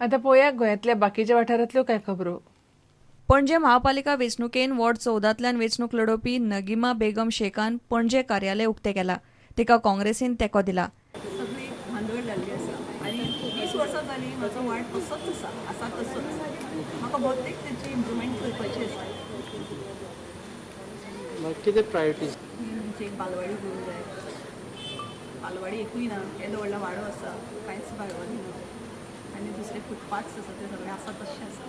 आतां पळोवया गोंयांतल्या बाकीच्या वाठारांतल्यो कांय खबरो. पणजे महापालिका वेंचणुकेन वॉर्ड 14तल्यान वेंचणूक लडोवपी नगिमा बेगम शेखान पणजे कार्यालय उक्तें केलां. तिका काँग्रेसीन तेंको दिला. सगळी भांडवल जाल्ली आसा आनी 20 वर्सां जाली म्हजो वार्ड तसोच आसा, आसा तसोच. म्हाका भोवतेक तेची इम्प्रुवमेंट करपाची आसा. कितें प्रायोरिटीज? म्हणजे एक बालवाडी करूंक जाय. बालवाडी एकूय ना, येदो व्हडलो वाडो आसा, कांयच बालवाडी ना. आनी दुसरे फुटपाथ्स आसा ते सगळे आसा तशे आसा.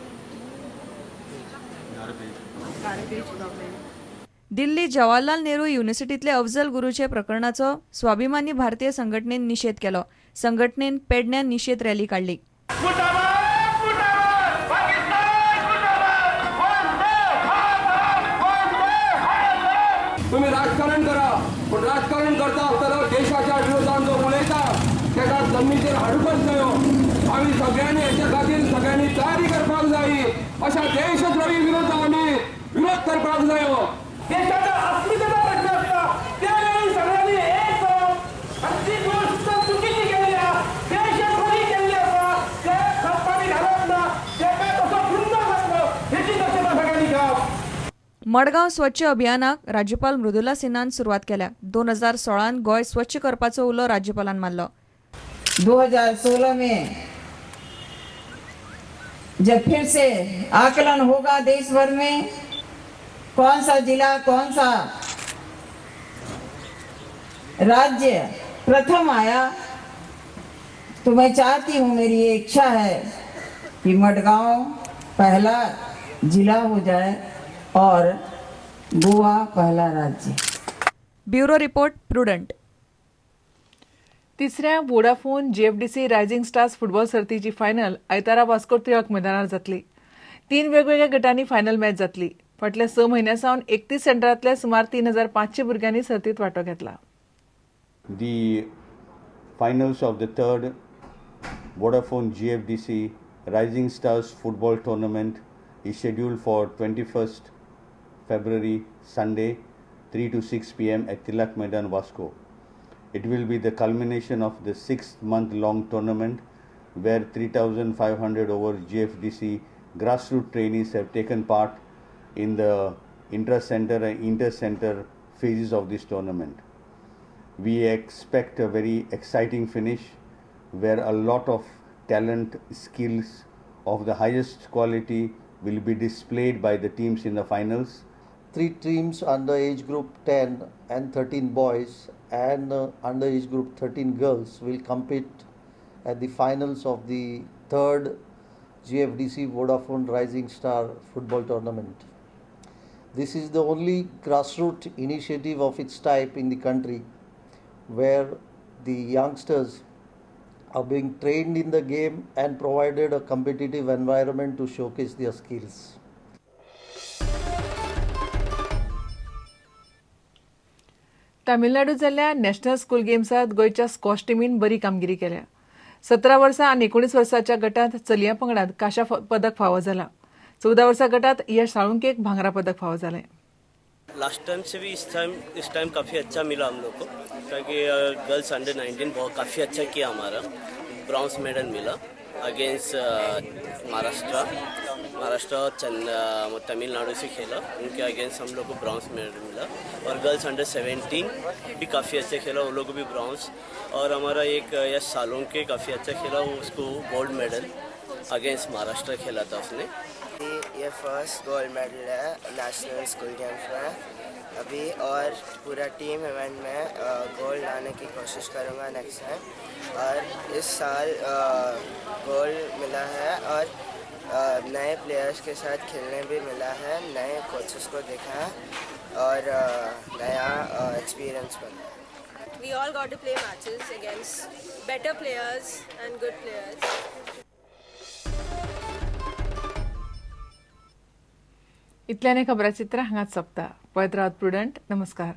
Garbage problem. Delhi Jawaharlal Nehru युनिव्हर्सिटींतले Afzal गुरूचे प्रकरणाचो स्वाभिमानी भारतीय संघटनेन निशेध केलो. संघटनेन पेडण्यां निशेध रॅली काडली. तुम्ही राजकारण करा, पण राजकारण करता आसतना देशाच्या विरोधात जो उलयता ताका जमनीचेर हाडूंकच न्हय. आमी सगळ्यांनी हेच्या खातीर सगळ्यांनी तयारी करपाक जाय. अशा देशद्रोही विरोध आमी विरोध करपाक जाय. देशाच्या अस्मितेचा प्रश्न असता त्यावेळी सगळ्यांनी एक जावन आनी जी गोष्ट चुकीची केल्ली आसा, देशद्रोही केल्ली आसा, ते खतपाणी घालप ना, तेका तसो गुंड घातलो हेची दक्षता सगळ्यांनी घेवप. मडगांव स्वच्छ अभियानाक राज्यपाल मृदुला सिन्हान सुरवात केल्या. 2016 गोंय स्वच्छ करपाचो उलो राज्यपालान मारलो. 2016 में जब फिर से आकलन होगा देश भर में कौन सा जिला कौन सा राज्य प्रथम आया, तो मैं चाहती हूँ, मेरी ये इच्छा है कि मडगांव पहला जिला हो जाए और गोवा पहला राज्य. Bureau report, Prudent. तिसऱ्या Vodafone GFDC rising stars football सर्तीची फायनल आयतारा वास्को टिळक मैदानार जातली. 3 वेगवेगळ्या गटांनी फायनल मॅच जातली. फाटल्या 6 म्हयन्यां सावन 31 सेंटरांतल्या सुमार 3500 भुरग्यांनी सर्तींत वांटो घेतला. The finals of the third Vodafone GFDC Rising Stars football tournament is scheduled for 21st February, Sunday, 3 to 6 p.m. at Tilak Maidan, Vasco. It will be the culmination of the 6-month-long tournament where 3,500 over GFDC grassroots trainees have taken part in the intra-center and inter-center phases of this tournament. We expect a very exciting finish where a lot of talent, skills of the highest quality will be displayed by the teams in the finals. 3 teams under age group 10 and 13 boys and under age group 13 girls will compete at the finals of the third GFDC Vodafone Rising Star football tournament. This is the only grassroots initiative of its type in the country where the youngsters are being trained in the game and provided a competitive environment to showcase their skills. Tamil Nadu जाल्ल्या national school गेम्सांत गोंयच्या squash टिमीन बरी कामगिरी केल्या. 17 वर्सां आनी 19 वर्सांच्या गटांत चलयां पंगडांत कांश्या पदक फावो जाला. 14 वर्सां गटांत यश साळुंकेक भांगरा पदक फावो जालें. लास्ट टाइम से भी इस टाइम काफ़ी अच्छा मिला हम लोग को, क्योंकि गर्ल्स अंडर 19 बहुत काफ़ी अच्छा किया हमारा. ब्रॉन्ज मेडल मिला अगेंस्ट महाराष्ट्र तमिलनाडु से खेला, उनके अगेंस्ट हम लोग को ब्रॉन्ज मेडल मिला. और गर्ल्स अंडर 17 भी काफ़ी अच्छा खेला, उन लोगों को भी ब्रॉन्ज. और हमारा एक यश सालुंके काफ़ी अच्छा खेला, उसको गोल्ड मेडल अगेंस्ट महाराष्ट्र खेला था उसने. ये फर्स्ट गोल्ड मेडल है नेशनल स्कूल गेम्स में अभी, और पूरा टीम इवेंट में गोल्ड लाने की कोशिश करूँगा नेक्स्ट टाइम. और इस साल गोल्ड मिला है और नए प्लेयर्स के साथ खेलने भी मिला है, नए कोचेस को देखा है और नया एक्सपीरियंस बना है. We all got to play matches against better players and good players. इतल्याने खबराचित्र हांगाच सोंपता. पळयत रावात प्रुडंट. नमस्कार.